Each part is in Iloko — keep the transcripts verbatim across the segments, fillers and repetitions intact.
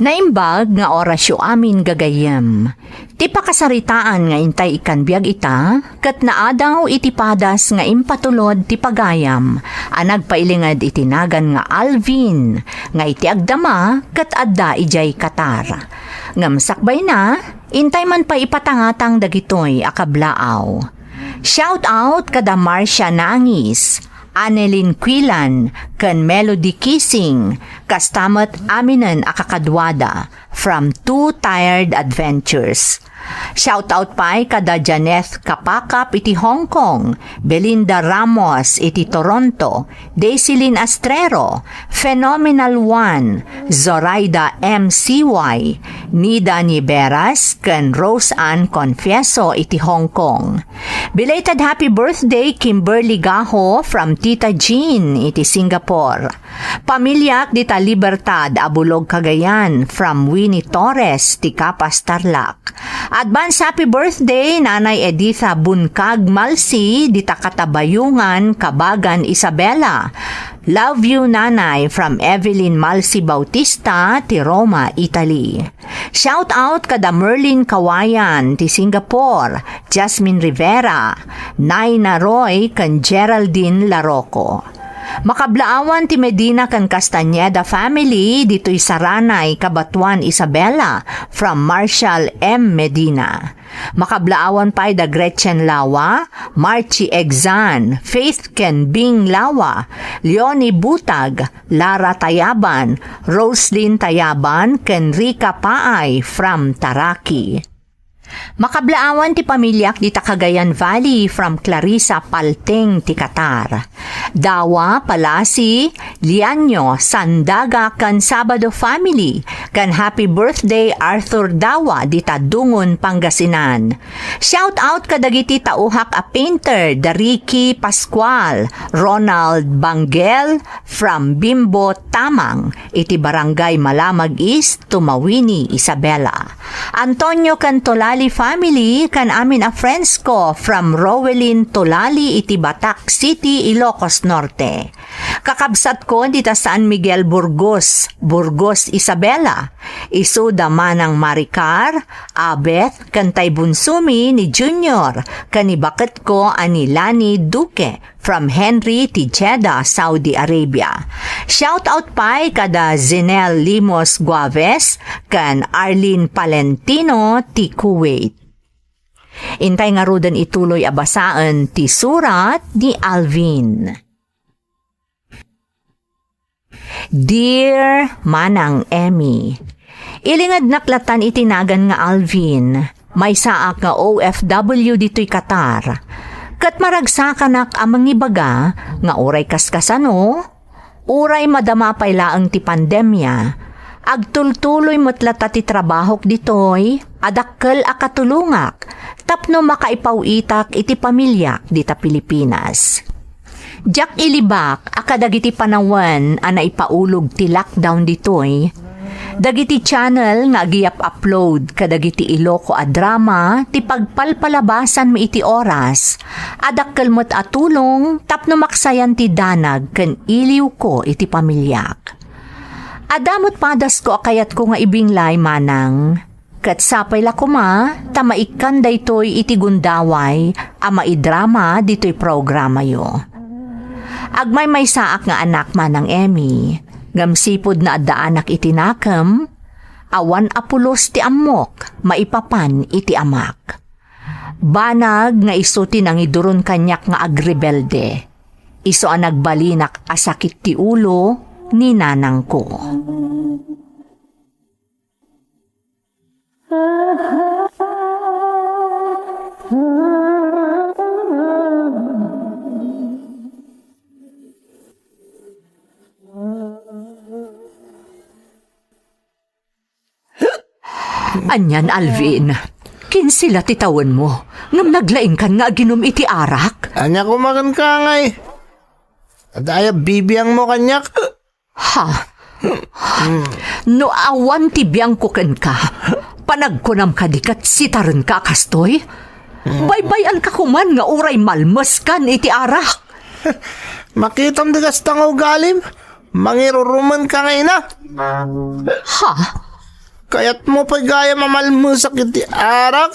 Naimbag nga orasyo amin, gagayyem. Ti pakasaritaan nga intay ikkan biag ita, ket naadaw iti padas nga impatulod ti pagayam a nagpailinged iti nagan nga Alvin, nga iti agdama ket adda idiay Qatar. Ngem sakbayna, intay man pay ipatangatang dagitoy a kablaaw. Shout out kada Marcia Nangis, Annelyn Quilan, ken Melody Kissing, kasta met aminen a kakaduada from Two Tired Adventures. Shout out pay kada Janeth Kapakap iti Hong Kong, Belinda Ramos iti Toronto, Daisilyn Astrero, Phenomenal One, Zoraida M C Y, Nida Niberas, ken Rose Ann Confieso iti Hong Kong. Belated happy birthday, Kimberly Gaho from Tita Jean iti Singapore. Pamiliak dita Libertad, Abulog, Cagayan from Winnie Torres ti Capas, Tarlac. Advance happy birthday, Nanay Editha Bunkag Malsi, dita Katabayungan, Kabagan, Isabela. Love you, Nanay, from Evelyn Malsi Bautista, ti Roma, Italy. Shout out kada Merlin Kawayan, ti Singapore, Jasmine Rivera, Naina Roy, ken Geraldine Laroco. Makablaawan ti Medina ken Castañeda family ditoy Saranay, Cabatuan, Isabela, from Marshall M Medina. Makablaawan pay da Gretchen Lawa, Marchi Egzan, Faith ken Bing Lawa, Leonie Butag, Lara Tayaban, Roslyn Tayaban, ken Rica Paay from Taraqui. Makablaawan ti pamiliak dita Cagayan Valley from Clarissa Palteng ti Qatar. Dawa, Palasi, Liaño, Sandaga, ken Sabado family, ken happy birthday Arthur Dawa dita Dungon, Pangasinan. Shout out kadagiti tauhak a painter da Ricky Pascual, Ronald Banggel, from Bimbo Tamang, iti Barangay Malamag East, Tumawini, Isabela. Antonio ken Tolali family, ken amin a friends ko from Rowelyn Tolali iti Batac City, Ilocos Norte. Kakabsatko dita San Miguel, Burgos, Burgos, Isabela. Isu da Manang Maricar, Abet, ken tay bunsumi ni Junior, ken ni baketko a ni Lani Duque, from Henry ti Jeddah, Saudi Arabia. Shout out pay kada Zenel Limos Guaves ken Arlene Palentino ti Kuwait. Intay ngaruden ituloy a basaen ti surat ni Alvin. Dear Manang Emmy, ilingednak latan iti nagan nga Alvin, maysaak nga O F W ditoy Qatar. Ket maragsakanak a mangibaga nga uray kaskasano, uray madama pay laeng ti pandemia, agtultuloy met lata ti trabahok ditoy a dakkel a katulongak tapno makaipaw-itak iti pamiliak dita Pilipinas. Diak ilibak a kadagiti panawen a naipaulog ti lockdown ditoy, dagiti channel nga agiyap-upload kadagiti Iloco a drama ti pagpalpalabasanmi iti oras a dakkel met a tulong tapno maksayan ti danag ken iliwko iti pamiliak. Adda met padasko a kayatko nga ibinglay, Manang. Ket sapay la koma ta maikkan daytoy iti gundaway a maidrama ditoy programayo. Agmaymaysaak nga anak, Manang Emmy, ngem sipud naaddaanak iti nakem, awan a pulos ti ammok maipapan iti amak. Banag nga isu ti nangiduron kaniak nga agrebelde, isu a nagbalinak a sakit ti ulo ni nanangko. Anian, Alvin? Kinse la ti tawenmo, ngem naglaingkan nga aginum iti arak? Ania koma kenka, ngay? Adda aya bibiangmo kaniak? Ha? No awan ti biangko kenka, panagkunam kadi ket sitarenka a kastoy? Baybay-anka koman nga uray malmeskan iti arak. Makitam ti kasta nga ugalim? Mangirurumenka nga ina? Ha? Kayatmo pay gayam a malmesak iti arak?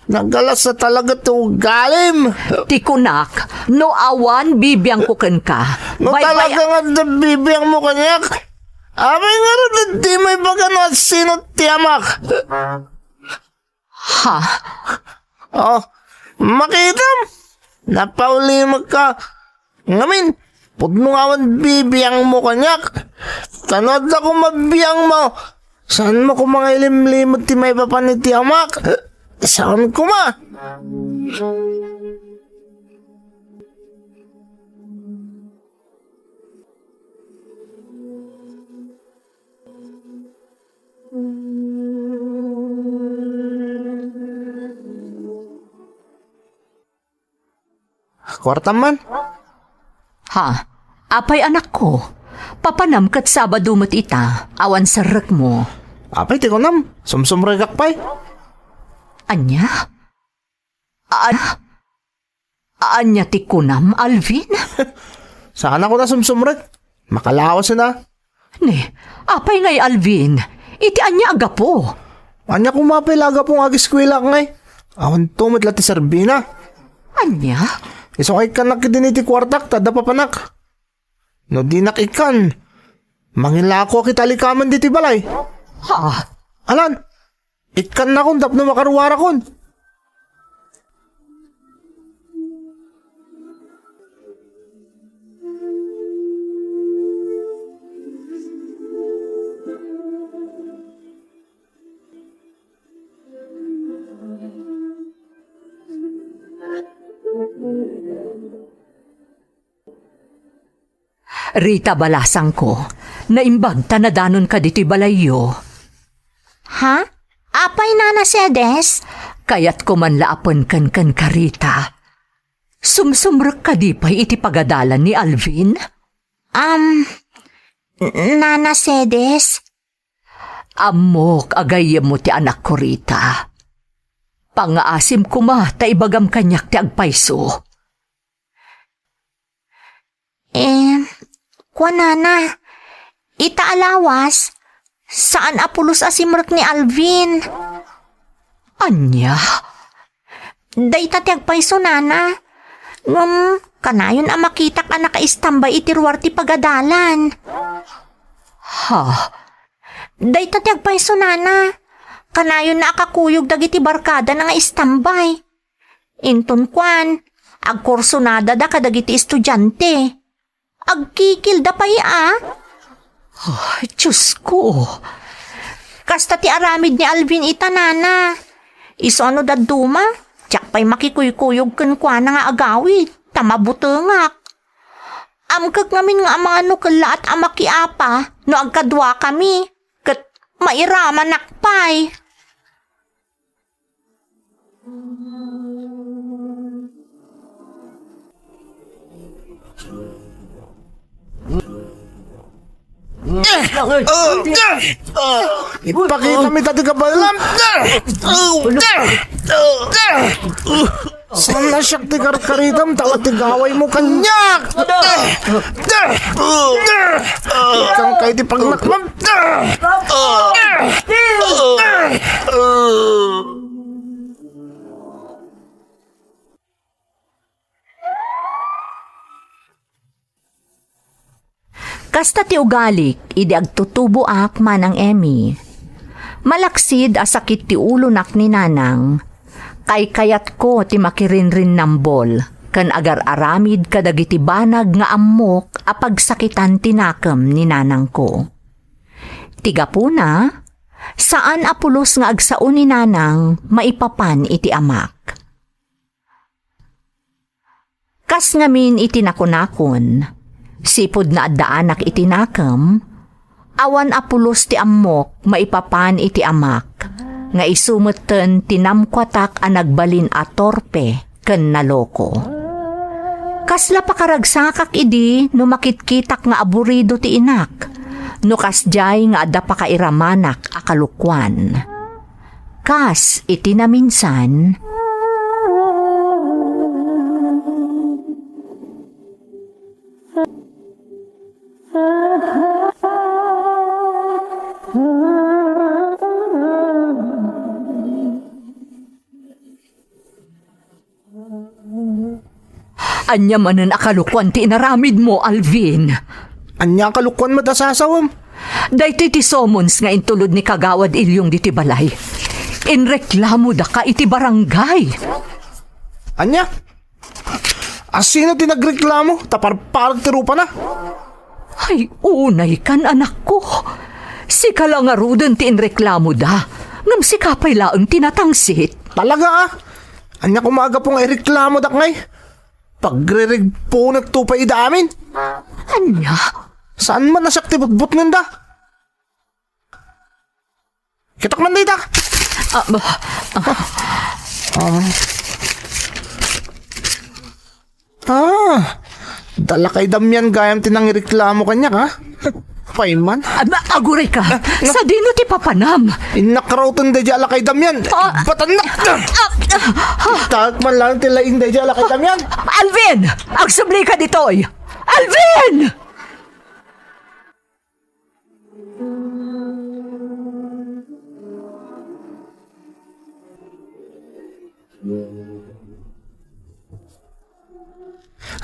Nagalasa talaga ti ugalim. Ti kunak, no awan, bibiangko kenka. No Baybay- talaga nga adda bibiangmo kaniak, apay ngarud, dimo ibaga no asino ti amak. Ha? Oh, makitam? Napaulimekka. Ngamin, pudno nga awan bibiangmo kaniak. Ta no adda koma biangmo, saanmo koma nga ilimlimed ti maipapan iti amak? Saan koma? Kuartam man. Ha? Apay, anakko? Papanam ket Sabado met ita, awan serrekmo. Apay ti kunam? Sumsumrekak pay. Ania? An-, ania ti kunam, Alvin? Saanak a sumsumrek. Makalawasen a. Ne, apay ngay, Alvin? Iti ania a gapu? Ania koma pay la a gapu nga ageskuelaak ngay? Awan to met la ti serbina. Ania? Isu nga ikkannak ketdin iti kuartak ta adda papanak. No dinak ikkan, mangilakoak iti alikamen ditoy balay. Ha? Alan, ikkannakon tapno makaruarakon. Rita, balasangko, naimbag ta nadanonka ditoy balayyo. Ha? Apay, Nana Cedes? Kayatko man la a penken kenka, Rita. Sumsumrek kadi pay iti pagadalan ni Alvin? Am, Nana Cedes? Ammok a gayyemmo ti anakko, Rita. Pangngaasim koma ta ibagam kaniak ti agpayso. Eh, kuanana, ita a lawas, saan a pulos a simrek ni Alvin. Ania? Dayta ti agpayso, nana. Ngem kanayon a makitak a nakaistambay iti ruar ti pagadalan. Ha? Dayta ti agpayso, nana. Kanayon a kakuyog dagiti barkadana nga istambay. Inton kuan, agkursunadada kadagiti estudiante. Agkikilda pay a. Ah, Diosko. Kasta ti aramid ni Alvin ita, nana. Isu a no dadduma, diak pay makikuykuyog kenkuana nga agawid, ta mabutengak. Amkek ngamin nga amangan no kellaat a makiapa no agkaduakami, ket mairamanak pay. Ipakitami ta ti kabaelam. Saan a siak ti karkaritam, ta ti gawaymo kaniak. Ikkan kay ti pagnakmam. Kasta ti ugalik idi agtutuboak, Manang Emmy. Malaksid a sakit ti ulonak ni Nanang, kaykayatko ti makirinrinnambol ken agar-aramid kadagiti banag nga ammok a pagsakitan ti nakem ni nanangko. Ti gapuna, saan a pulos nga agsao ni Nanang maipapan iti amak. Kas ngamin iti nakunakon, sipud naaddaanak iti nakem, awan a pulos ti ammok maipapan iti amak, nga isu metten ti namkuatak a nagbalin a torpe ken naloko. Kasla pakaragsakak idi no makitkitak nga aburido ti inak, no kasdiay nga adda pakairamanak a kalokuan. Kas iti naminsan, Ania manen a kalukuan ti inaramidmo, Alvin? Ania a kalukuan met a sasawem? Daytoy ti summons nga intulod ni Kagawad Ilyong ditoy balay. Inreklamodaka iti barangay. Ania? Asino ti nagreklamo ta parparag ti rupana? Ay, unaykan, anakko. Sika la ngaruden ti inreklamoda, ngem sika pay laeng ti natangsit. Talaga, a? Ania koma a gapu nga ireklamodak ngay? Pagririgpunek to pay ida amin. Ania? Saan man a siak ti butbutngenda? Kitak man dayta. Ah, ah. Ah, da lakay Damian gayam ti nangireklamo kaniak, ha? Payman. Ah, agurayka. Ah, no. Sadino ti papanam? Innak rauten daydiay a lakay Damian. Ah. Batannak. Ah, ah, ah. Taek man lang ti laing daydiay a lakay Damian. Alvin! Agsublika ditoy! Alvin!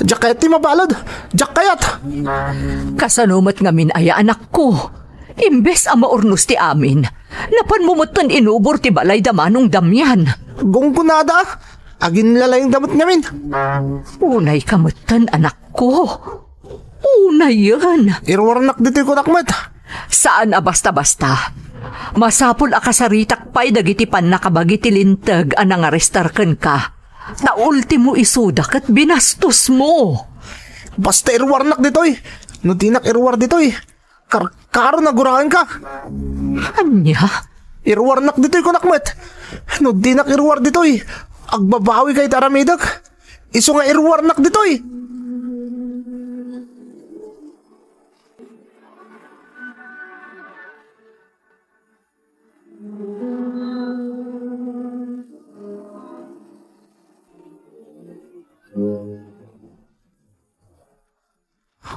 Diak kayat ti mabalud. Diak kayat. Kasano met ngamin aya, anakko? Imbes a maurnos ti amin, napanmo metten inubor ti balay da Manong Damian. Gunggonada. Aginlalayda met ngamin. Unayka metten, anakko. Unayen. Iruarnak ditoy kunak met. Saan a basta-basta. Masapul a kasaritak pay dagiti pannakabagi ti linteg a nangarestar kenka. Ta ultimo isuda ket binastosmo. Basta iruarnak ditoy. No dinak iruar ditoy, karkaro naguraenka. Ania? Iruarnak ditoy, kunak met. No dinak iruar ditoy, agbabawika iti aramidek. Isu nga iruarnak ditoy.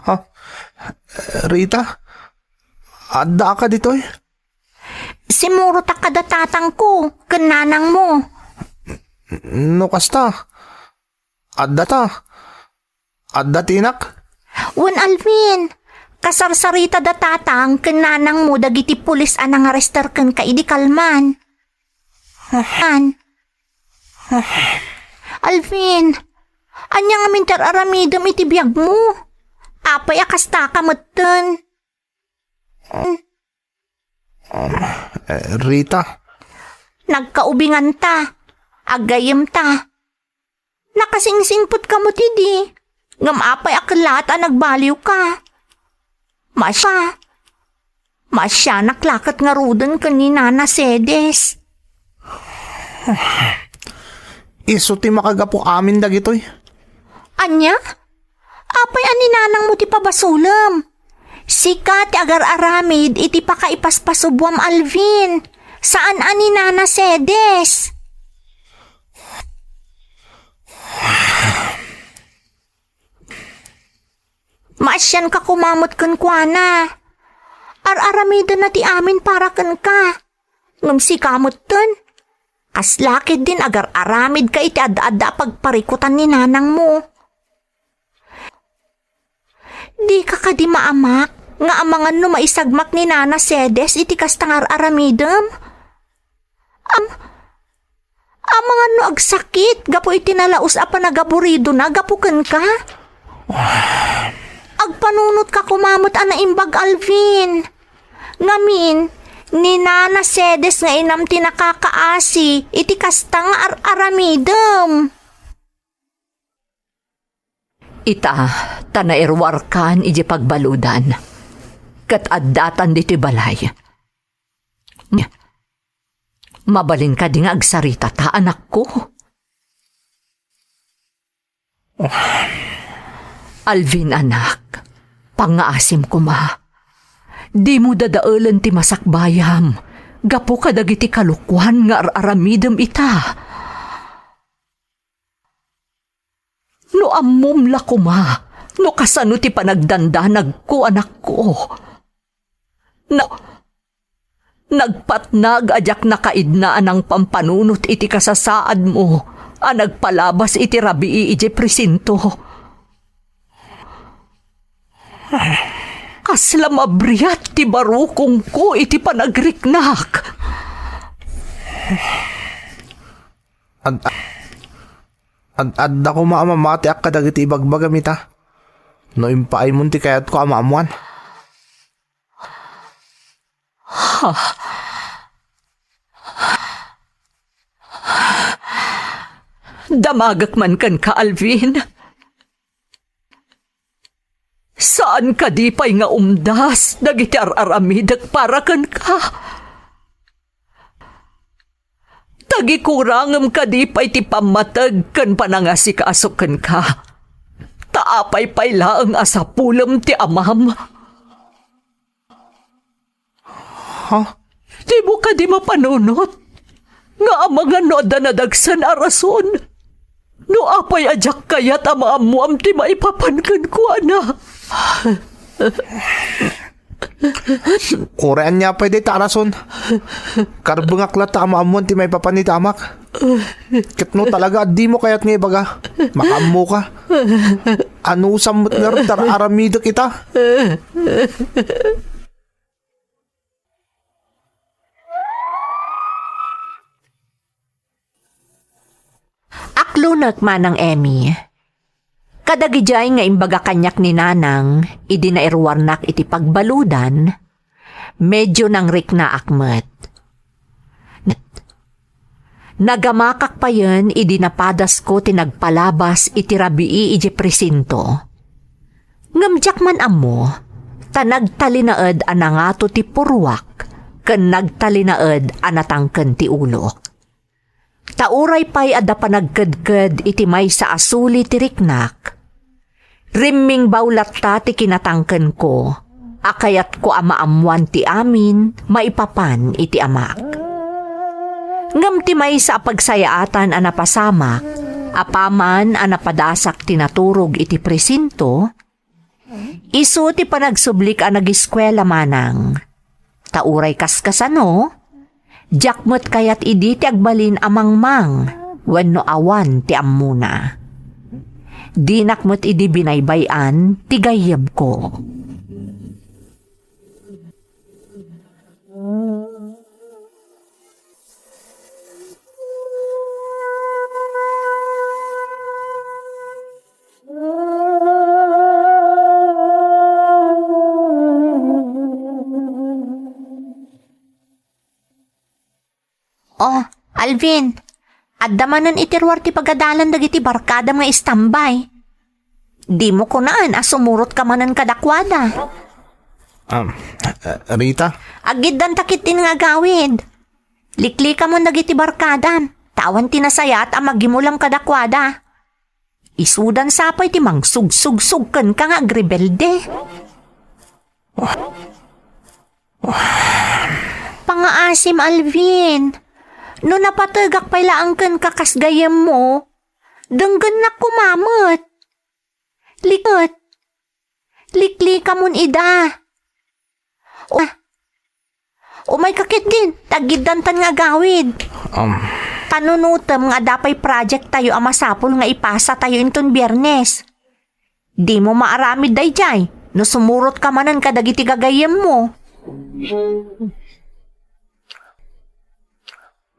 Ha? Rita? Addaka ditoy? Simurotak kada tatangko ken nanangmo. No kasta, adda ta. Adda ti inak? Wen, Alvin, kasarsarita da tatang ken nanangmo dagiti pulis a nangarestar kenka idi kalman. Han. Alvin, ania ngamin ti ar-aramidem iti biagmo? Apay a kastaka metten? Um, eh, Rita. Nagkaubinganta. Aggayemta. Nakasingsingpetka met idi. Ngem apay a kellaat a nagbaliwka? Masya. Maasyanak la ket ngaruden ken ni Nana Cedes. Isu ti makagapu amin dagitoy. Ania? Apay a ni nanangmo ti pabasolem? Sika ti agar-aramid iti pakaipaspasubuam, Alvin. Saan a ni Nana Cedes. Maasianka koma met kenkuana. Ar-aramidenna ti amin para kenka. Ngem sika metten, kasla ketdin agar-aramidka iti adda-adda a pagparikutan ni nanangmo. Dika kadi maamak nga amangan no maisagmak ni Nana Cedes iti kasta nga ar-aramidem? Am-, amangan no agsakit gapu iti nalaus a panagaburidona gapu kenka? Agpanunotka koma met a naimbag, Alvin. Ngamin, ni Nana Cedes nga inam ti nakakaasi iti kasta nga ar-aramidem. Ita, ta nairuarkan idiay pagbaludan, ket addatan ditoy balay. Mabalin kadi nga agsarita ta, anakko? Alvin, anak, pangngaasim koma. Dimo dadaelen ti masakbayam gapu kadagiti kalokuan nga ar-aramidem ita. No ammom la koma no kasano ti panagdandanagko, anakko. Na-, nagpatnag a diak nakaidna a nangpampanunot iti kasasaadmo a nagpalabas iti rabii idiay presinto. Kasla mabriat ti barukongko iti panagriknak. Ad-, ad-, adda koma a mamatiak kadagiti ibagbagam ita. No impaaymo ti kayatko a maammuan. Damagek man kenka, Alvin. Saan kadi pay nga umdas dagiti ar-aramidek para kenka? Tagikurangem kadi pay ti pammateg ken panangasikaso kenka? Ta apay pay laeng a sapulem ti amam? Ha? Dimo kadi mapanunot nga amangan no adda nadagsen a rason? No apay a diak kayat a maammoam ti maipapan kenkuana? Uray ania pay dayta a rason, karbengak latta a maammoan ti maipapan iti amak. Ket no talaga a dimo kayat nga ibaga, makaammoka. Anusam met ngarud ta ar-aramidek ita. Aklonek, Manang Emmy. Kadagidiay nga imbaga kaniak ni Nanang idi nairuarnak iti pagbaludan, medyo nangriknaak met. Nagamakak payen idi napadasko ti nagpalabas iti rabii idiay presinto. Ngem diak man ammo, ta nagtalinaed a nangato ti purruak ken nagtalinaed a natangken ti ulok. Ta uray pay adda panagkedked iti maysa a suli ti riknak, rimmingbaw latta ti kinatangkenko a kayatko a maammoan ti amin maipapan iti amak. Ngem ti maysa a pagsayaatan a napasamak apaman a napadasak ti naturog iti presinto, isu ti panagsublik a nagiskuela, Manang. Ta uray kaskasano, diak met kayat idi ti agbalin a mangmang wenno awan ti ammona. Dinak met idi binaybay-an ti gayyemko. Oh, Alvin, adda manen iti ruar ti pagadalan dagiti barkadam nga istambay. Dimo kunaan a sumurotka manen kadakuada. Um, uh, Rita? Agiddanta ketdin nga agawid. Liklikamon dagiti barkadam, ta awan ti nasayaat a magimulam kadakuada. Isudan sa pay ti mangsugsugsug kenka nga agrebelde. Pangaasim, Alvin. No napategak pay laeng kenka kas gayyemmo, denggennak koma met. Liket. Liklikamon ida. O, umayka ketdin, ta aggiddantan nga agawid. Um. Panunotem nga adda pay project tayo a masapul nga ipasa tayo inton Biyernes. Dimo maaramid daydiay no sumurotka manen kadagiti gagayyemmo.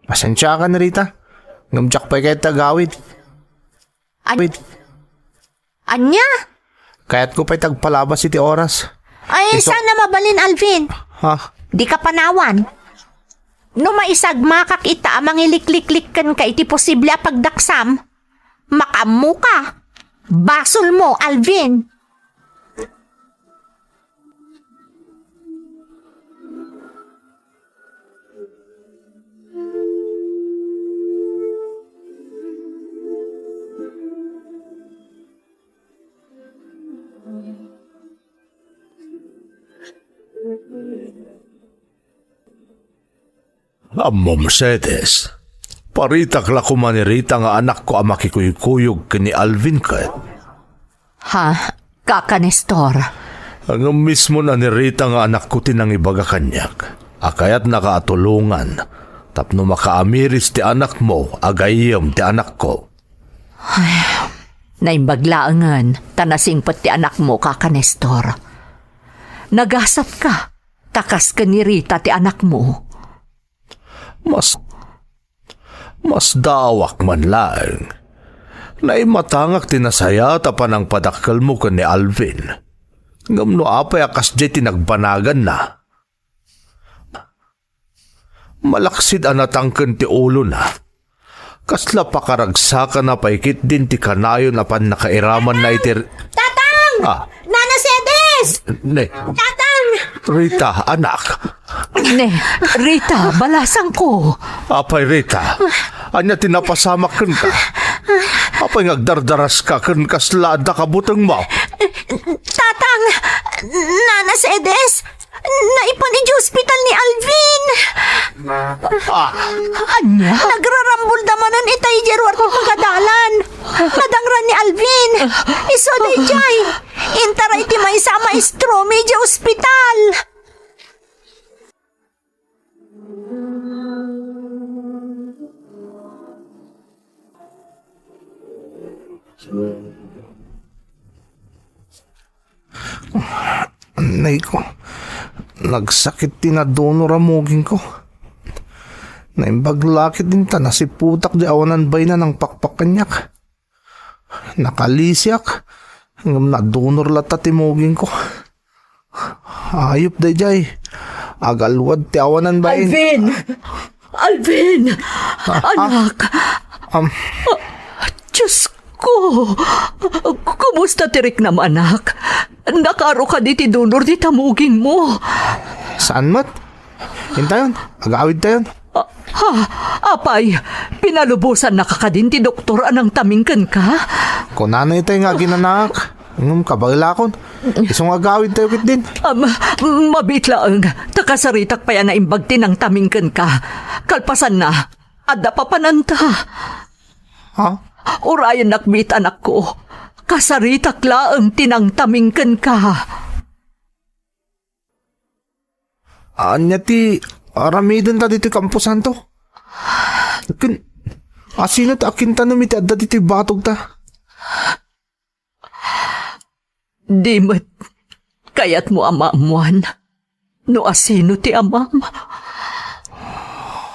Pasensiakan, Rita. Ngem diak pay kayat ti agawid. An-, Wait. Ania? Kayatko pay ti agpalabas iti oras. Ay, isu- saan a mabalin, Alvin? Ha? Dika panawan. No maisagmakak ita a mangilikliklik kenka iti posible a pagdaksam, makaammoka. Basolmo, Alvin. Ammom, Cedes, paritak la koma ni Rita nga anakko a makikuykuyog ken ni Alvin ket. Ha, Kaka Nestor? Ngem mismo na ni Rita nga anakko ti nangibaga kaniak a kayatnaka a tulongan tapno makaamiris ti anakmo a gayyem ti anakko. Ay, naimbag laengen ta nasingpet ti anakmo, Kaka Nestor. Nagasat ka, ta kas ken ni Rita ti anakmo. Mas, mas daawak man laeng. Naimatangak ti nasayaat a panangpadakkelmo ken ni Alvin. Ngem no apay a kasdiay ti nagbanaganna? Malaksid a natangken ti ulona. Kasla pakaragsakana pay ketdin ti kanayon a pannakairamanna iti r-, Tatang! Ah. Nana Cedes! Ne. Tatang! Rita, anak. Ne, Rita, balasangko. Apay, Rita, ania ti napasamak kenka? Apay nga agdardaraska ken kasla adda kabutengmo? Tatang! Nana Cedes! Naipan idiay ospital ni Alvin. Ah. Ania? Nagrarambol da manen itay idiay ruar ti pagadalan. Nadangran ni Alvin. Isu daydiay. Intara iti maysa a maestromi idiay ospital. Nay ko, nagsakit ti nadunor a mugingko. Naimbag la ketdin ta nasiputak di awanan baynanang pakpak kaniak. Nakalisiak, ngem nadunor latta ti mugingko. Ayup daydiay. Agalwad ti awanan bain. Alvin! Alvin! Ah, ah. Anak! Am. Ah, Diyos ko! Kumusta ti riknam, anak? Nakaro kadi ti dunor dita mugingmo? Saan met? Intayon, agawidtayon. Ah, ha? Apay, pinalubosannaka kadin ti doktor a nangtaming kenka? Kunana itay nga aginanaak, ngem kabaelakon. Isu nga agawidtayo ketdin. Am, mabiit laeng, ta kasaritak pay a naimbag ti nangtaming kenka. Kalpasanna, adda papananta. Ha? Urayennak met, anakko. Kasaritak laeng ti nangtaming kenka. Ania ti aramidenta ditoy kamposanto? Ken, asino ti akintanem iti adda ditoy batogta? Di met kayatmo a maammoan no asino ti amam?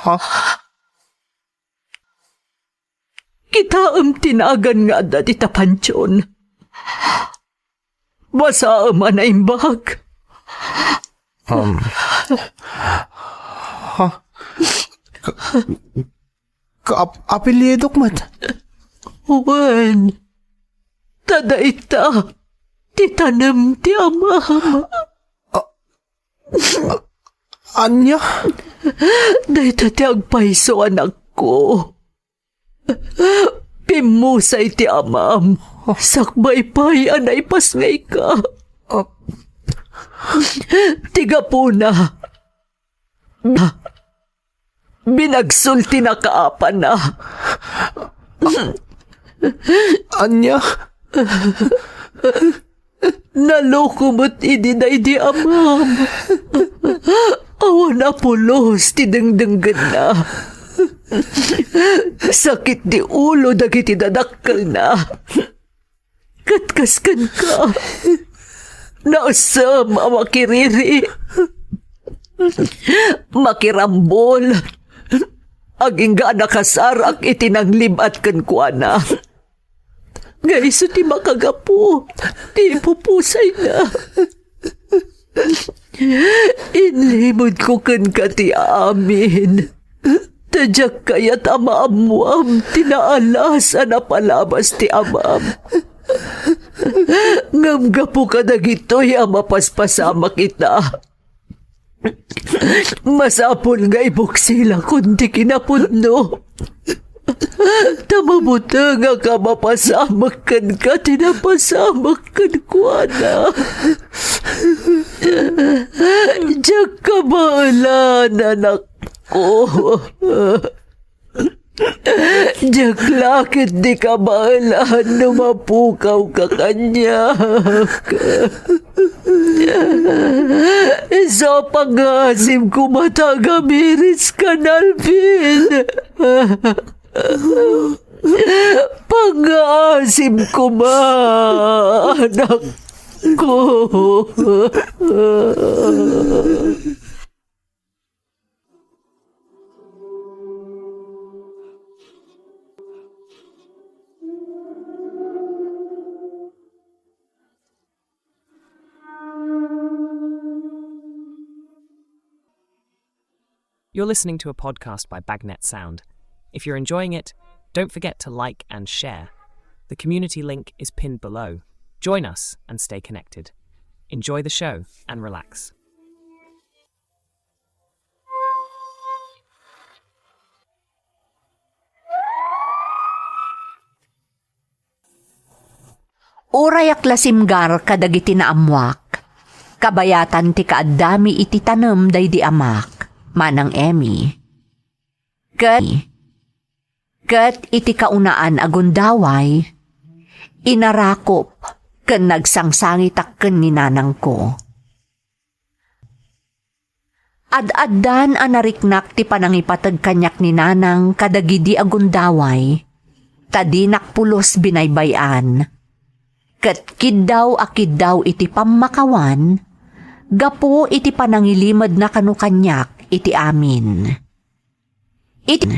Ha? Kitaem ti nagan nga adda dita pantion. Basaem a naimbag. Um. Ha? Ka-, ka-, ap-, apelyidok met? Wen. Ta dayta ti tanem ti amam. A-, a-, ania? Dayta ti agpayso, anakko. Pimmusay ti amam. Sakbay pay a naipasngayka. Ah. Ti gapuna, binagsul ti nakaapana. Ania? Naloko met idi daydi amam. Awan a pulos ti dengdenggenna. Sakit ti ulo dagiti dadakkelna. Ket kas kenka, nausem a makiriri, makirambol, agingga a nakasarak iti nanglib-at kenkuana. Nga isu ti makagapu ti ipupusayna. Inlimedko kenka ti amin. Ta diak kayat a maammoam ti naalas a napalabas ti amam. Ngem gapu kadagitoy a mapaspasamak ita, masapul nga ibuksilakon ti kinapudno. Ta mabutengak a mapasamak kenka ti napasamak kenkuana. Diak kabaelan, anakko. Diak la ketdi kabaelan no mapukawka kaniak. Isu a pangngaasim koma ta agamiris kan Alvin. Pangngaasim koma, anak. ko. You're listening to a podcast by Bagnet Sound. If you're enjoying it, don't forget to like and share. The community link is pinned below. Join us and stay connected. Enjoy the show and relax. Urayak la simgar kadagiti naammoak. Kabayatan ti kaaddami iti tanem daydi amak, Manang Emmy. Ket, ket iti kaunaan a gundaway, inarakop ken nagsangsangitak ken ni nanangko. Ad-addan a nariknak ti panangipateg kaniak ni nanang kadagidi a gundaway, ta dinak pulos binaybay-an. Ket kiddaw a kiddaw iti pammakawan, gapu iti panangilimedna kano kaniak iti amin. Iti,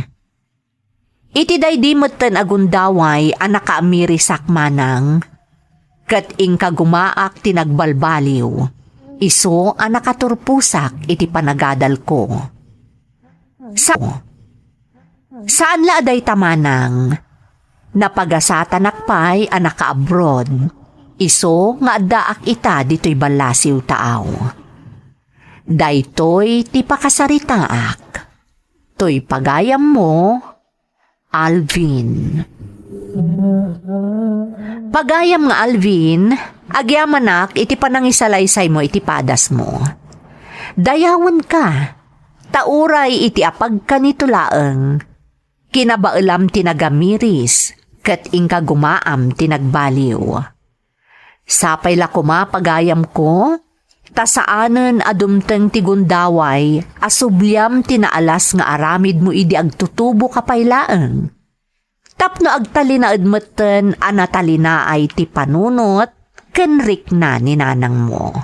iti daydi metten a gundaway a nakaamirisak manang, ket inkagumaak ti nagbalbaliw, isu a nakaturposak iti panagadalko. Sa-, saan la a dayta manang, napagasatanak pay a naka-abroad, isu nga addaak ita ditoy ballasiw taaw. Daytoy ti pakasaritaak. Toy pagayammo, Alvin. Pagayam nga Alvin, agyamanak iti panangisalaysaymo iti padasmo. Dayawenka, ta uray iti apagkanito laeng, kinabaelam ti nagamiris ket inkagumaam ti nagbaliw. Sapay la koma, pagayamko, ta saanen a dumteng ti gundaway a subliam ti naalas nga aramidmo idi agtutuboka pay laeng, tapno agtalinaed metten a natalinaay ti panunot ken rikna ni nanangmo.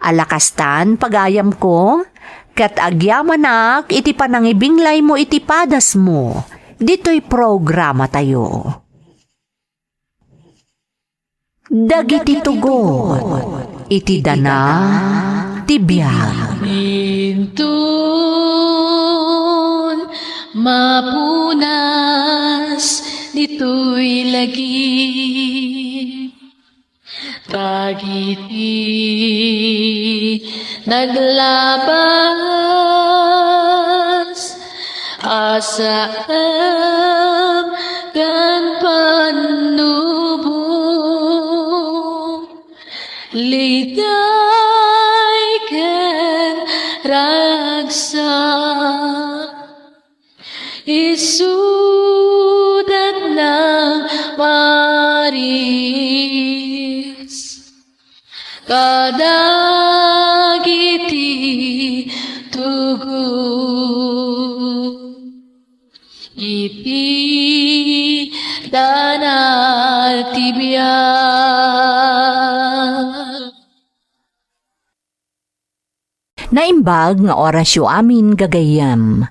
Ala kastan, pagayamko, ket agyamanak iti panangibinglaymo iti padasmo ditoy programatayo. Dagiti tugot iti dana ti biag. Inton mapunas ditoy lagip, dagiti naglabas a saem ken pannubo, ligay ken ragsak, isudat nang maris kadagiti tugot iti dana ti biag. Naimbag nga orasyo amin gagayyem.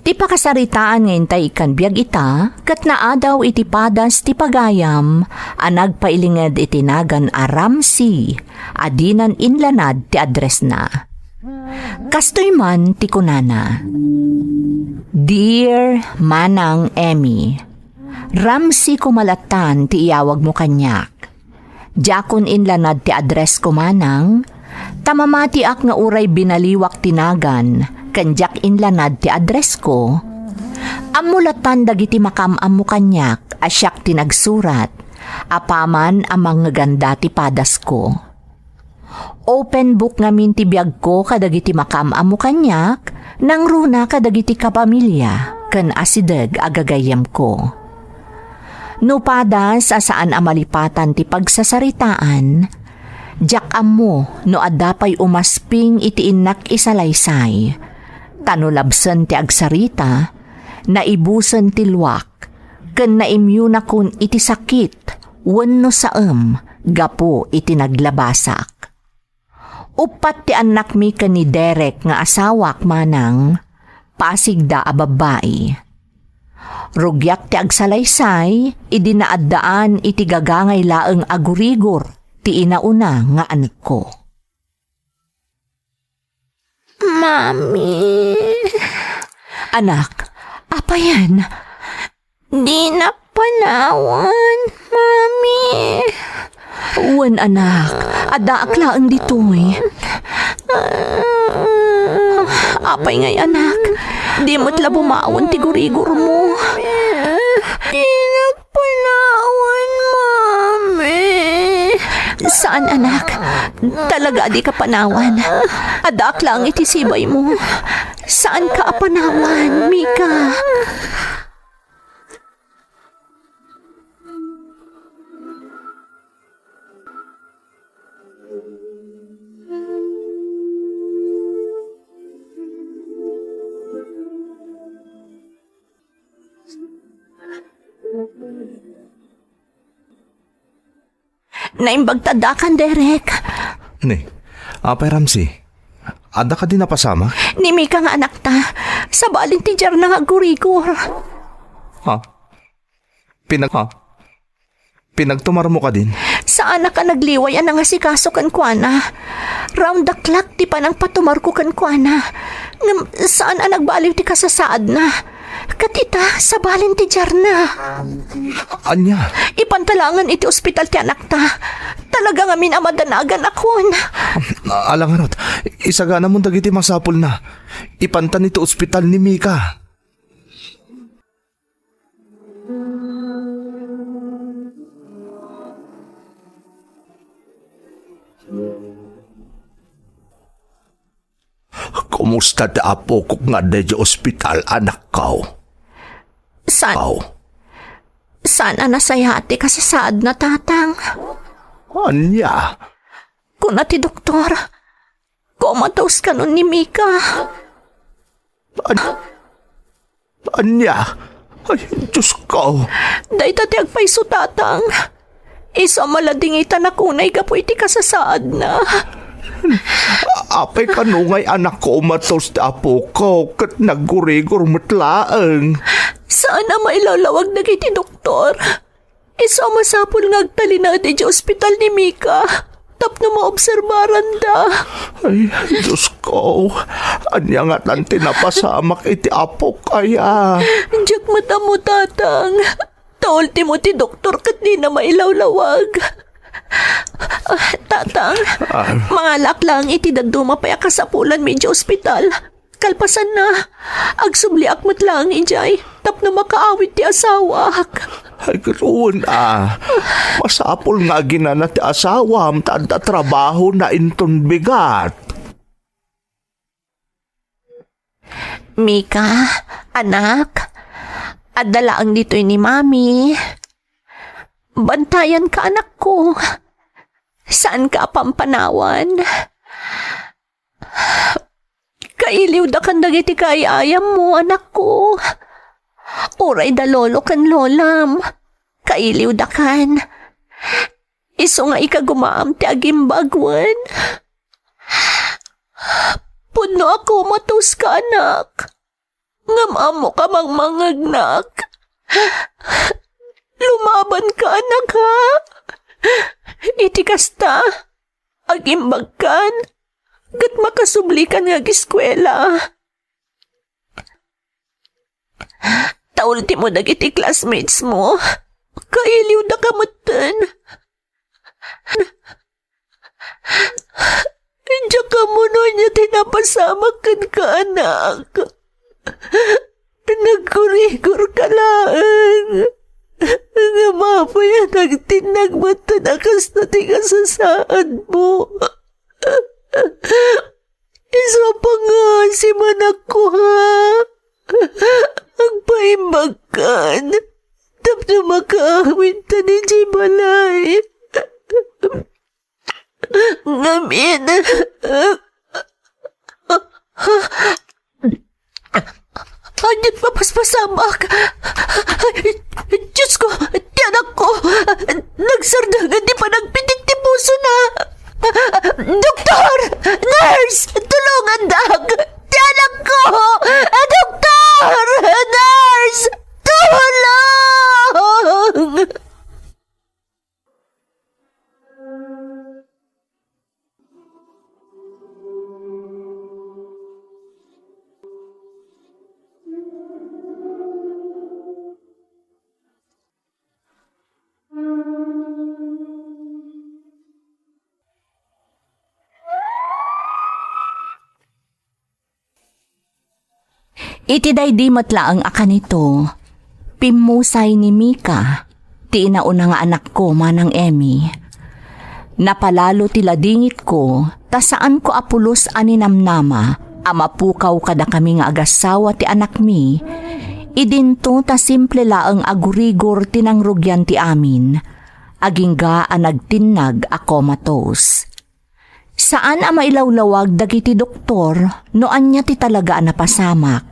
Ti pakasaritaan nga intay ikkan biag ita ket naadaw iti padas ti pagayam a nagpailinged iti nagan a Ramsey a dinan inlanad ti addressna. Kastoy man ti kunana, Dear Manang Emmy, Ramsey koma lattan ti iyawagmo kaniak. Diakon inlanad ti addressko manang, ta mamatiak nga uray binaliwak ti nagan ken diak inlanad ti addressko. Ammo lattan dagiti makaam-ammo kaniak a siak ti nagsurat, apaman a mangngeganda ti padasko. Open book ngamin ti biagko kadagiti makaam-ammo kaniak, nangruna kadagiti kapamilya ken asideg a gagayyemko. No padas a saan a malipatan ti pagsasaritaan, diak ammo no adda pay umasping iti innak isalaysay. Ta no labsen ti agsarita, naibusen ti luak, ken naimyonakon iti sakit wenno saem gapu iti naglabasak. Uppat ti annakmi ken ni Derek nga asawak manang pasigda a babbai. Rugiak ti agsalaysay idi naaddaan iti gagangay laeng a gurigor ti inauna nga anakko. Mami. Anak, apayen? Dinak panawan, Mami. Wen, anak, addaak laeng ditoy. Apay ngay, anak? Di met la bumaon ti gurigormo. Dinak panawan, Mami. Saan, anak? Talaga a dika panawan. Addaak laeng iti sibaymo. Saanka a panawan, Mika. Naimbag ta addakan, Derek. Ni, apay, Ramsey? Adda kadi napasamak? Ni Mika nga anakta. Sabali ti diarna nga aggurigor. Ha? Pinag-, ha? Pinagtumarmo kadin? Saanak a nagliway a nangasikaso kenkuana. Round the clock ti panangpatumarko kenkuana. Ngem saan a nagbaliw ti kasasaadna. Ket ita, sabali ti diarna. Ania? Ipanta laengen iti ospital ti anakta. Talaga ngamin a madanagakon. Ala ngarud, isaganamon dagiti masapulna. Ipantan iti ospital ni Mika. Kumusta ti apok nga adda idiay ospital, anakko? Saan, saan a nasayaat ti kasasaadna, Tatang? Ania? Kuna ti doktor, comatose kanon ni Mika. An-, ania? Ay, Diosko. Dayta ti agpayso, Tatang. Isu a maladingitanak unay gapu iti kasasaadna. Apay kano ngay a nakomatos ti apoko ket naggurigor met laeng? Saan a mailawlawag dagiti doktor. Isu a masapul nga agtalinaed idiay ospital ni Mika tapno maobserbaranda. Ay, Diosko, ania ngatan ti napasamak iti apok aya? Diak met ammo, Tatang. Ta ultimo ti doktor ket dina mailawlawag. Ah, Tatang, ah, mangalak laeng iti dadduma pay a kasapulanmi idiay ospital. Kalpasanna, agsubliak met laeng idiay tapno makaawid ti asawak. Ay, ket wen a. Masapul nga aginana ti asawam ta adda trabahona inton bigat. Mika, anak, adda laeng ditoy ni Mami. Bantayanka, anakko. Saanka a pampanawan. Kailiwdakan dagiti kaay-ayammo, anakko. Uray da lolo ken lolam, kailiwdakan. Isu nga ikagumaam ti agimbag wen. Pudno a komatoska, anak. Ngem ammok a mangmangngegnak. Lumabanka, anak, ha? Iti kasta, agimbagkan, ket makasublikan nga agiskuela. Ta ultimo dagiti classmates mo, kailiwdaka metten. Diak ammo no ania ti napasamak kenka, anak. Nagkurigorka laeng. Ngem apay a nagtinnag metten a kasta ti kasasaadmo? Isu a pangngaasim, anakko, ha? Agpaimbagkan tapno makaawidtan idiay balay. Ngamin, ania't mapaspasamak? Ay, Diosko, ti anakko, nagsardeng ti panagpitik Iti daydi met laeng a kanito, pimmusay ni Mika, ti inauna nga anakko, Manang Emmy. Napalalo ti ladingitko, ta saanko a pulos a ninamnama a mapukaw kadakami nga agassawa ti anakmi, idinto ta simple laeng a gurigor ti nangrugian ti amin, agingga a nagtinnag a comatose. Saan a mailawlawag dagiti doktor no ania ti talaga a napasamak,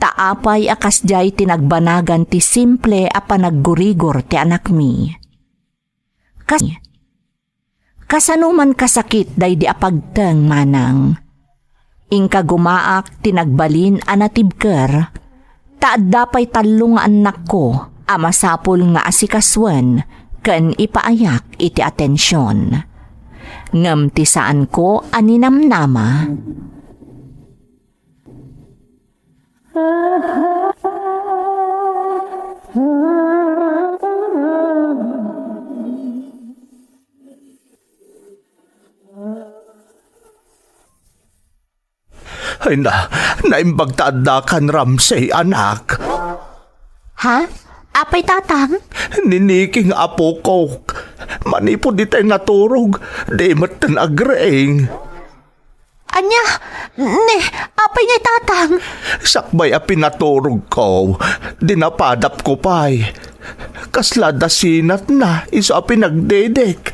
ta apay a kasdiay ti nagbanagan ti simple a panaggurigor ti anakmi. Kas-, kasano man kasakit daydi a pagteng, Manang? Inkagumaak ti nagbalin a natibker, ta adda pay tallo nga annakko a masapul nga asikasuen ken ipaayak iti atension. Ngem ti saanko a ninamnama, Ay na, naimbag ta addakan, Ramsey, anak. Ha? Apay, Tatang? Ni Nicky nga apokok. Manipud itay naturog, di metten agriing. Ania? Ne, apay nga, Tatang? Sakbay a pinaturogko, dinapadapko pay. Kasla dasinatna isu a pinagdedek.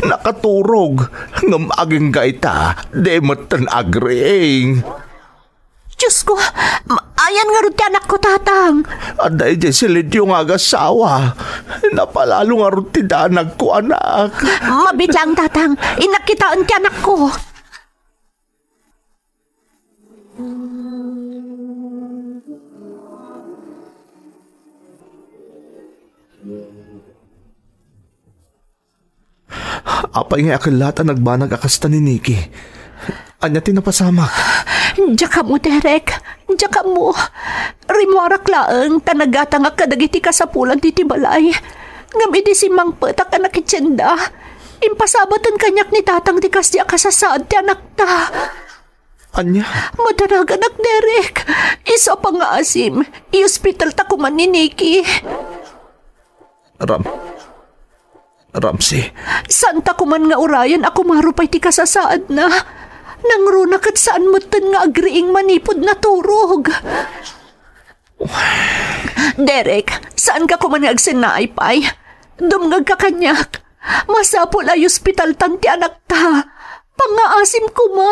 Nakaturog, ngem agingga ita, di metten agriing. Diosko, ma-, ayan ngarud ti anakko, Tatang. Adda idiay silidyo nga agassawa. Napalalo ngarud ti danagko, anak. Mabiit laeng, Tatang. Innak kitaen ti anakko. Apay nga akellat a nagbanag a kasta ni Nicky? Ania ti napasamak? Diak ammo, Derek. Diak ammo. Rimmuarak laeng ta nagatangak kadagiti kasapulan ditoy balay. Ngem idi simmangpetak a nakitienda, impasabaten kaniak ni Tatang ti kasdi a kasasaad ti anakta. Ania? Madaraganak, Derek. Isu a pangngaasim, iospitalta koman ni Nicky. Ram-, Ramsey. Saanta koman nga urayen a kumaro pay ti kasasaadna. Nangruna ket saan metten nga agriing manipud naturog. Derek, saanka koman nga agsennaay pay? Dumngegka kaniak. Masapul a iospitaltan ti anakta. Pangngaasim koma.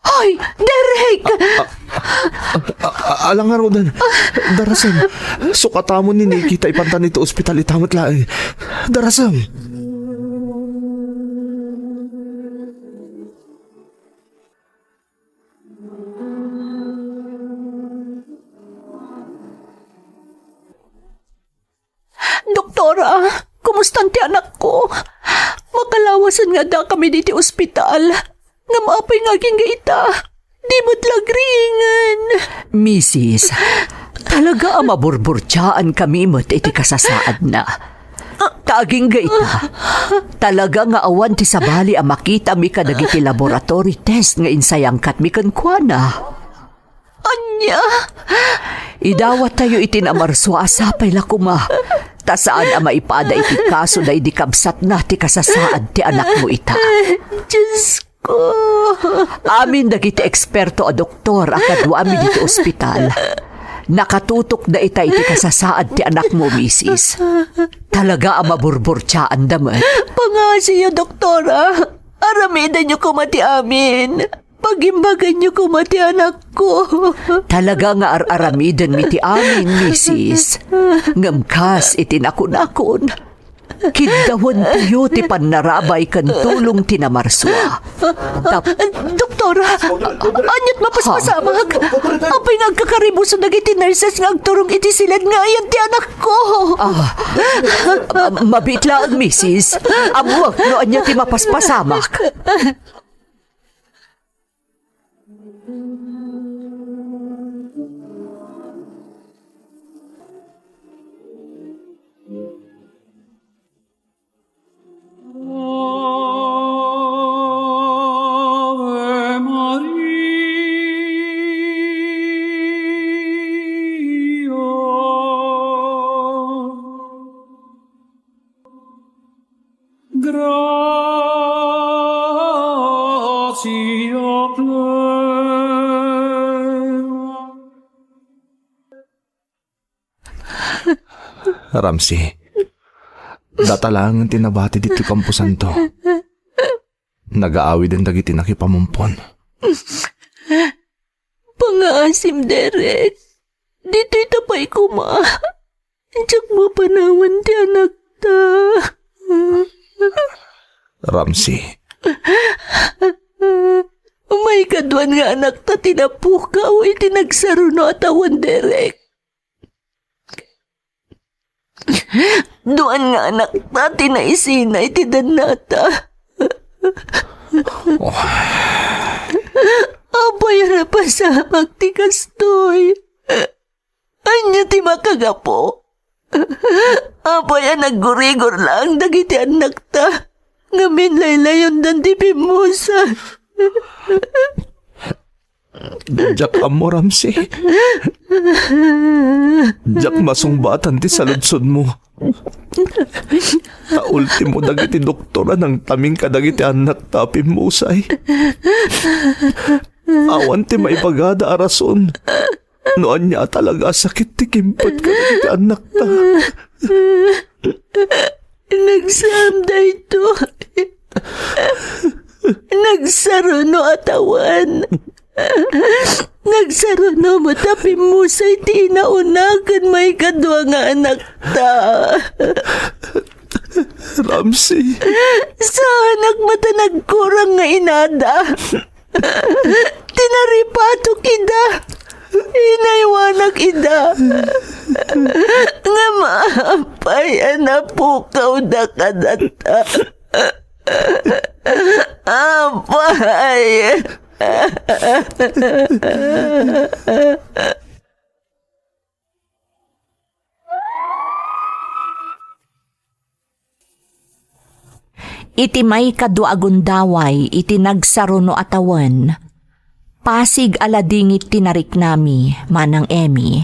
Hoy, Derek! A-, a-, a-, ala ngaruden. Darasem. Sukatamon ni Nicky ta ipantan iti ospital ita met laeng. Darasem. Doktora, kumustan ti anakko? Makalawasen nga addakami ditoy ospital. Ngem apay nga agingga ita? Di met la agriingen. Misis, talaga a maburburtiaankami met iti kasasaadna. Ta agingga ita, talaga nga awan ti sabali a makitami kadagiti laboratory test nga insayangkatmi kenkuana. Ania? Idawattayo iti Namarsua a sapay la koma, ta saan a maipada iti kaso daydi kabsatna ti kasasaad ti anakmo ita. Diosko. Amin dagiti eksperto a doktor a kaduami ditoy ospital, nakatutokda ita iti kasasaad ti anakmo, misis. Talaga a maburburtiaanda met. Pangngaasim, doktora. Aramidenyo koma ti amin. Pagimbaganyo koma ti anakko. Talaga nga ar-aramidenmi ti amin, misis. Ngem kas iti nakunakon, kiddawentayo ti pannarabay ken tulong ti Namarsua. Tap- Doktora, aniat mapaspasamak? Apay nga agkakaribuso dagiti nurses nga agturong iti siled nga ayan ti anakko? Ah, ah, mabiit laeng, misis. Ammoak no ania ti mapaspasamak. Ramsey, data laeng ti nabati ditoy kamposanto. Nagaawiden dagiti nakipamumpon. Pangngaasim, Derek. Ditoy ta pay koma. Diak mapanawan ti anakta. Ramsey. Maikaduan nga anakta ti napukaw iti nagsaruno a tawen, Derek. Duan nga anakta ti naisina iti dannata. Apay a napasamak ti kastoy? Ania ti makagapu? Apay a naggurigor laeng dagiti annakta? Ngamin laylayondan ti pimmusa. Diak ammo, Ramsey. Diak masungbatan ti saludsodmo. Ta ultimo dagiti doktor a nangtaming kadagiti annakta a pimmusay. Awan ti maibagada a rason no ania a talaga a sakit ti kimpet kadagiti annakta. Nagsam daytoy. Nagsaruno a tawen. Nagsaruno met a pimmusay ti inauna ken maikadua nga anakta. Ramsey. Saanak met a nagkurang nga inada. Tinaripatok ida. Inaywanak ida. Ngem apay a napukawda kadata? Apay. Iti maikadua a gundaway iti nagsaruno a tawen, pasig a ladingit ti nariknami, Manang Emmy.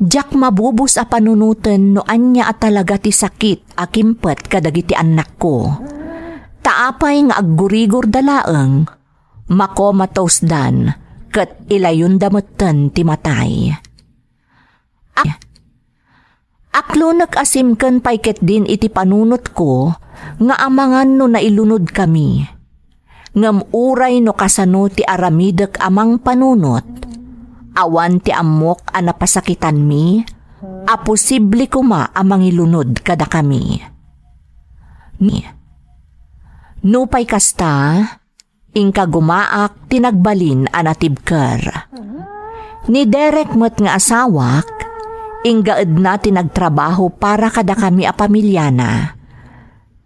Diak mabubos a panunoten no ania a talaga ti sakit a kimpet kadagiti annakko. Ta apay nga aggurigorda laeng, makomatosdan, ket ilayonda metten ti matay. Ak-, aklonek a simken pay ketdin iti panunotko nga amangan no nailunodkami. Ngem uray no kasano ti aramidek a mangpanunot, awan ti ammok a napasakitanmi a posible koma a mangilunod kadakami. Ni-, nupay kasta, inka gumaak ti nagbalin a natibker. Ni Derek met nga asawak, inggaedna ti nagtrabaho para kadakami a pamiliana.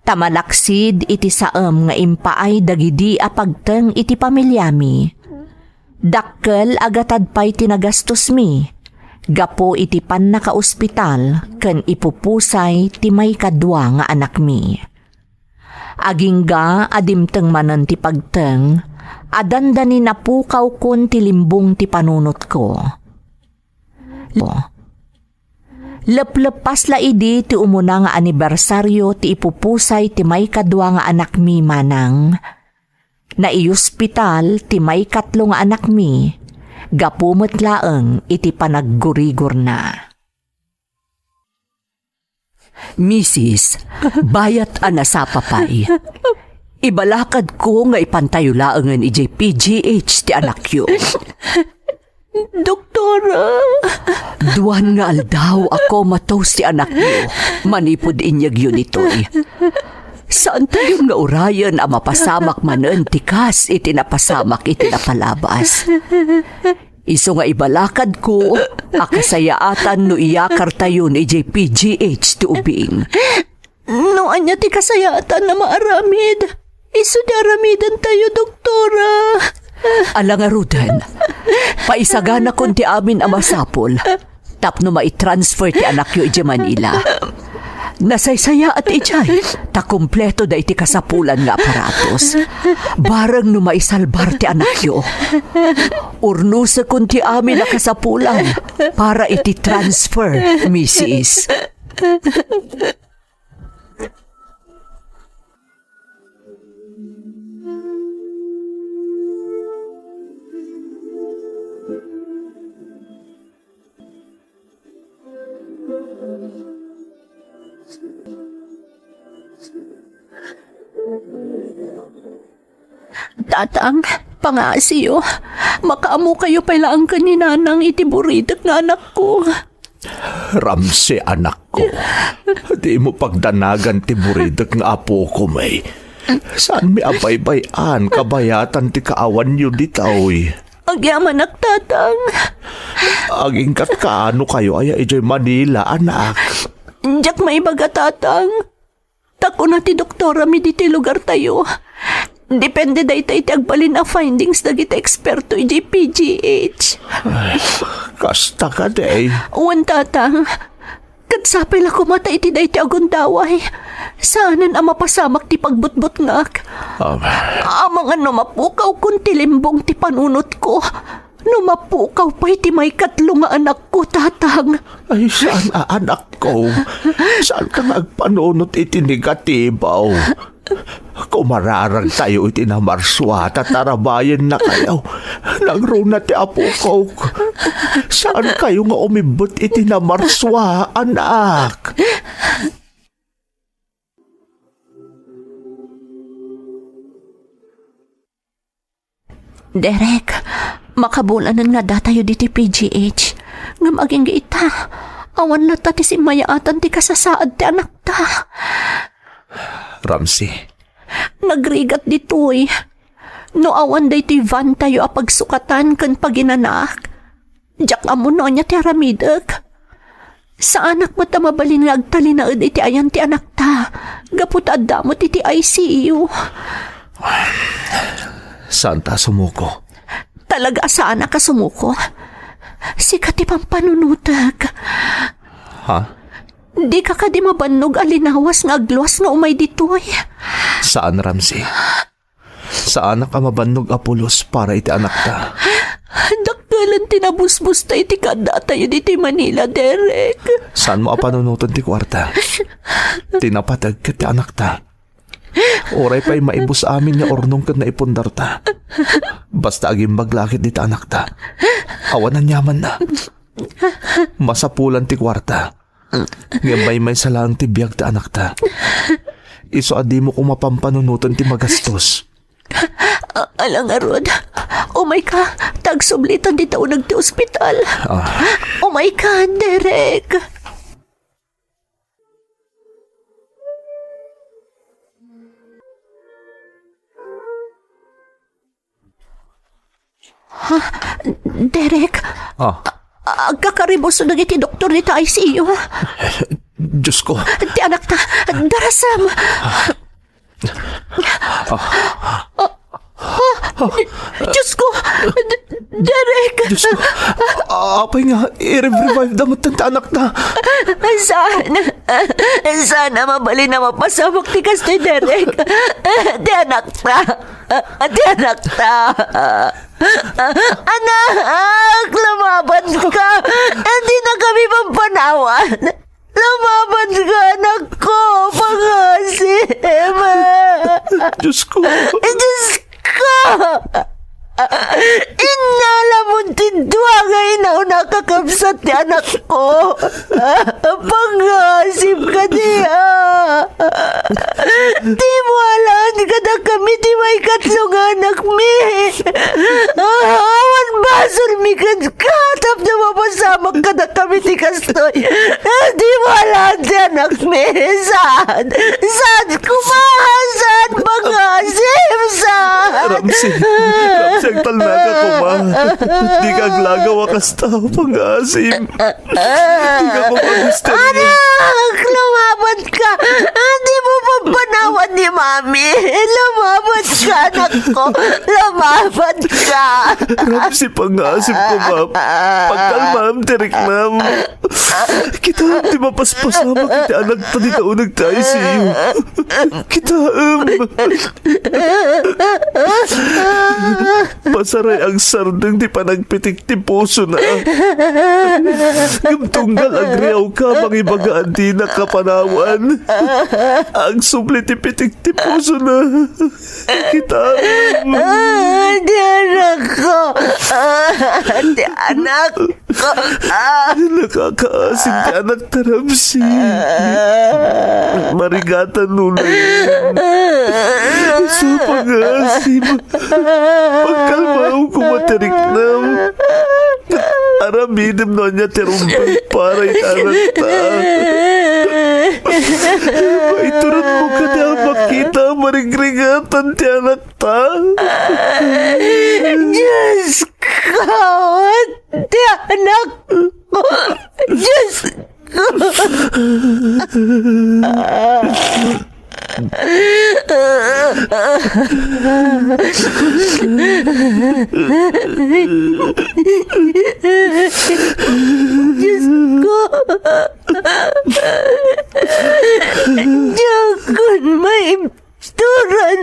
Ta malaksid iti saem nga impaay dagidi a pagteng iti pamiliami, dakkel a gatad pay ti nagastosmi gapu iti pannakaospital ken ipupusay ti maikadua nga anakmi. Agingga a dimteng manen ti pagteng, a dandani napukawkon ti limbong ti panunotko. Lepleppas la idi ti umuna nga anibersario ti ipupusay ti maikadua nga anakmi, Manang. Naiospital ti maikatlo nga anakmi, gapu met laeng iti panaggurigorna. Misis, bayat a nasapa pay. Ibalakadko nga ipantayo laengen idiay P G H ti anakyo. Doktora! Duan nga aldaw a comatose ti anakyo manipud inyegyo ditoy. Saantayon nga urayen a mapasamak manen ti kas iti napasamak iti napalabas. Isu nga ibalakadko a kasayaatan no iyakartayon idiay P G H ti ubing. No ania ti kasayaatan a maaramid, isu ti aramidantayo, doktora. Ala ngaruden, paisaganakon ti amin a masapul tapno maitransfer ti anakyo idiay Manila. Nasaysayaat idiay ta kumpleto da iti kasapulan nga aparatos. Bareng no maisalbar ti anakyo, urnosekon ti amin a kasapulan para iti transfer, misis. Tatang, pangaasiyo, makaammokayo pay laeng ken ni Nanang iti buridek nga anakko. Ramsey, anakko, dimo pagdanagan ti buridek nga apokon. Saanmi a baybay-an kabayatan ti kaawanyo ditoy. Agyamanak, Tatang. Aginggatka no kayo aya idiay Manila, anak? Diak maibaga, Tatang. Ta kuna ti doktorami ditoy lugartayo, depende dayta iti agbalin a findings dagiti eksperto idiay P G H. Ay, kasta kadi. Wen, Tatang. Ket sapay la koma ta iti daytoy a gundaway, saanen a mapasamak ti pagbutbutngak. Amen. Amangan no mapukawkon ti limbong ti panunotko, no mapukaw pay ti maikatlo nga anakko, Tatang. Ay, saan a anakko? Saanka nga agpanunot iti negatibo? Kumararagtayo iti Namarsua, ta tarabayennakayo. Nangruna ti apokok. Saankayo nga umibbet iti Namarsua, anak? Derek, makabulanen nga addatayo ditoy P G H. Ngem agingga ita, awan latta ti simmayaatan ti kasasaad ti anakta. Ramsey. Nagrigat ditoy. No awan daytoy vantayo a pagsukatan ken paginanak, diak ammo no ania ti aramidek. Saanak met a mabalin nga agtalinaed iti ayan ti anakta, gapu ta adda met iti I C U. Saanta a sumuko? Talaga a saanak a sumuko? Sika ti pampanunotek. Ha? Dika kadi mabannog a linawas nga agluas nga umay ditoy? Saan, Ramsey. Saanak a mabannog a pulos para iti anakta. Dakkelen ti nabusbosta iti kaaddatayo ditoy Manila, Derek. Saanmo a panunoten ti kuarta. Ti napateg ket ti anakta. Uray pay maibus amin nga urnong ket naipundarta. Basta agimbag la ket dita anakta. Awan aniamanna. Masapulan ti kuarta. Ngem maymaysa laeng ti biag ti anakta. Isu a dimo koma pampanunoten ti magastos. A-, ala ngarud. Umayka, ta agsublitan dita uneg ti ospital. Ah. Umayka, Derek. Ha? Derek? Ah. A-, agkakaribuso dagiti doktor dita I C U. Diyos ko. Ti anakta, darasem. Ah. Diyos ko! D-, Derek! Diyos ko! Apay nga, i-revive da met ti anakta. Saan? Saan a mabalin a mapasamak ti kastoy, Derek? Ti anakta! Ti anakta! Anak! Lumaban ka! Hindi na kami pampanawan! Lumaban ka, anakko! Pangasim! Diyos ko! Diyos ko! Innalamon ti dua nga inauna a kakabsat ti anakko! Pangasim kadi, a! Di mo alaan kadakami ti maikatlo nga anakmi! Awan basolmi kenka tapno mapasamak kadakami ti kastoy! Di mo alaan ti anakmi! Saan? Saan koma? Saan, pangasim? Saan? Ramsey, Ramsey, agtalnaka koma. Dika aglagaw a kasta, pangasim. Dika koma gusto. Anak! Lumaban ka! Di mo pampanawan ni Mami! Lumaban ka, anakko! Lumaban ka! Ramsey, pangasim ko, Ma'am. Pagkalmam, ti riknam. Kita ti mapaspasamak iti anakta dita uneg ti I C U. Kita, em. Pasaray agsardeng ti panagpitik ti pusona. Ngem tunggal agriaw ka, mangibaga a dinak kapanawan. Agsubli ti pitik ti pusona. Kita, em. Ah, di anakko. Ti anak ko. Ah. Nakakaasim ti anak ta, Ramsey. Marigatan unayen. Isu pay nga asim. Pagkalmaem koma ti riknam. Aramidem no ania ti rumbeng para iti anakta. Paituranmo kadi a makita a marigrigatan ti anakta. Diyos ko, ti anak ko. Diyos ko. Diyos ko. Diakon maibturan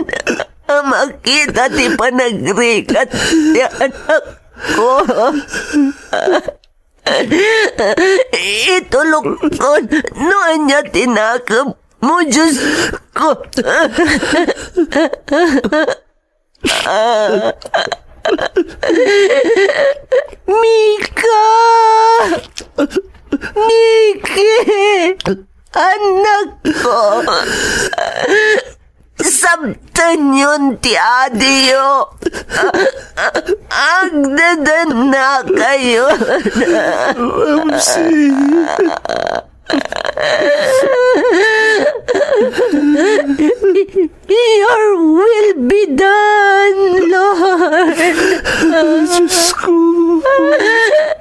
a makita ti panagrigat ti anak ko. Itulokon no ania ti nakemmo, Diyos ko. Mika! Niki! Anak ko! Sabtenyon ti adiyo. Agdedennakayon. Ramsey. Your will be done, Lord. Diyos ko.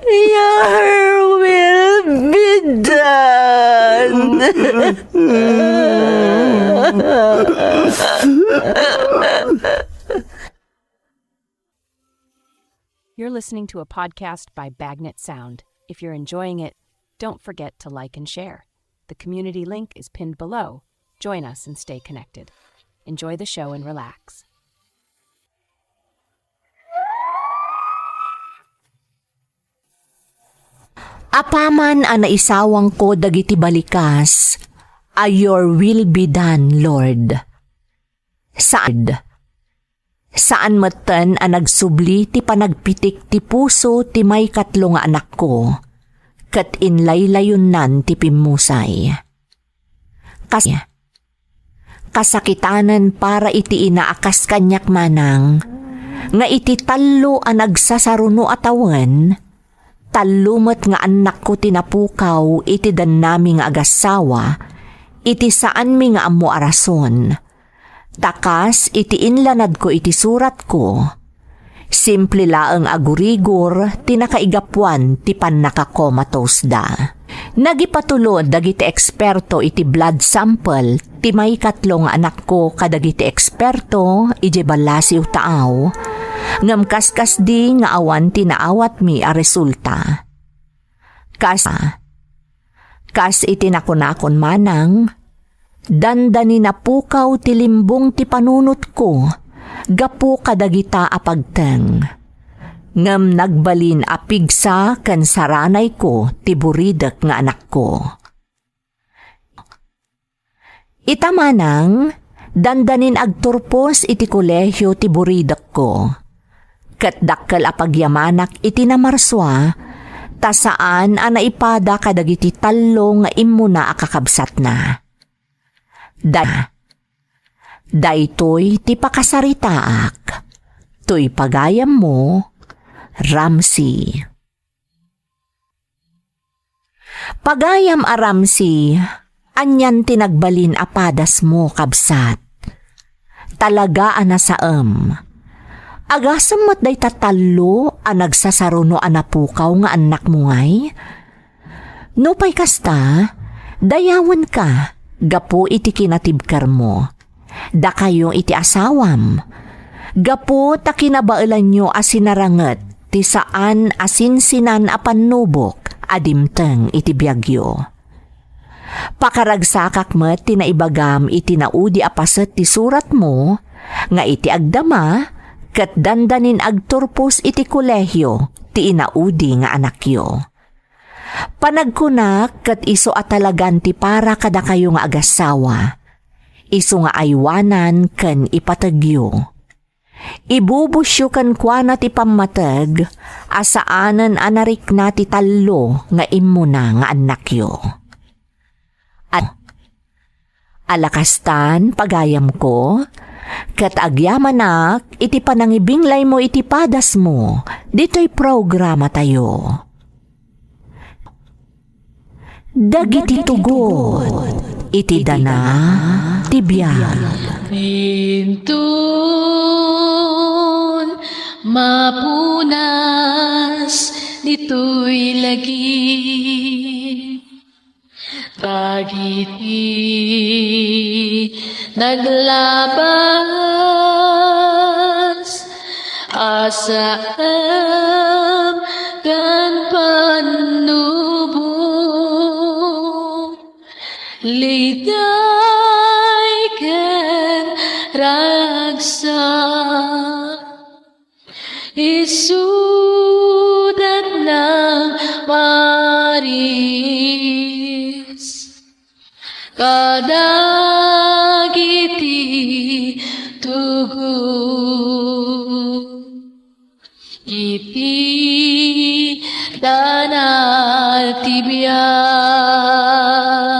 Your will be done. You're listening to a podcast by Bagnet Sound. If you're enjoying it, don't forget to like and share. The community link is pinned below. Join us and stay connected. Enjoy the show and relax. Apaman a naisawangko dagiti balikas a "Your will be done, Lord." Saan. Saan metten a nagsubli ti panagpitik ti puso ti maikatlo nga anakko, ket inlaylayonnan ti pimmusay. Kas-, kasakitanen para iti ina a kas kaniak manang, nga iti tallo a nagsasaruno a tawen, tallo met nga annakko ti napukaw iti dannami nga agassawa, iti saanmi nga ammo a rason. Ta kas iti inlanadko iti suratko, simple laeng a gurigor ti nakaigapuan ti pannakakomatosda. Nagipatulod dagiti eksperto iti blood sample ti maikatlo nga anakko kadagiti eksperto idiay Balasiw Taaw, ngem kaskasdi nga awan ti naawatmi a resulta. Kas, kas iti nakunakon manang, dandani napukaw ti limbong ti panunotko gapu kadagita a pagteng. Ngem nagbalin a pigsa ken saranayko ti buridek nga anakko. Ita manang, dandanin agturpos iti kolehio ti buridekko. Ket dakkel a pagyamanak iti namarsua, ta saan a naipada kadagiti tallo nga immuna a kakabsatna. Da-, daytoy ti pakasaritaak. Toy pagayammo, Ramsey. Pagayam a Ramsey, anian ti nagbalin a padasmo, kabsat? Talaga a nasaem. Agasem met dayta tallo a nagsasaruno a napukaw nga annakmo ngay? Nupay kasta, dayawenka gapu iti kinatibkermo. Dakayo iti asawam. Gapu ta kinabaelanyo a sinaranget ti saan a sinsinan a pannubok a dimteng iti biagyo. Pakaragsakak met ti naibagam iti naudi a paset ti suratmo, nga iti agdama, ket dandanin agturpos iti kolehio ti inaudi nga anakyo. Panagkunak ket isu a talagan ti para kadakayo nga agassawa. Isu nga aywanan ken ipategyo. Ibubusyo kenkuana ti pammateg a saanen a narikna ti tallo nga immuna nga annakyo. At alakastan, pagayamko, ket agyamanak iti panangibinglaymo iti padasmo ditoy programatayo. Dagiti tugot iti dana ti biag. Inton mapunas ditoy lagi, dagiti naglabas, asam ken pannubo, liday ken ragsak. Isudat nang maris kadagiti tugot iti dana ti biag.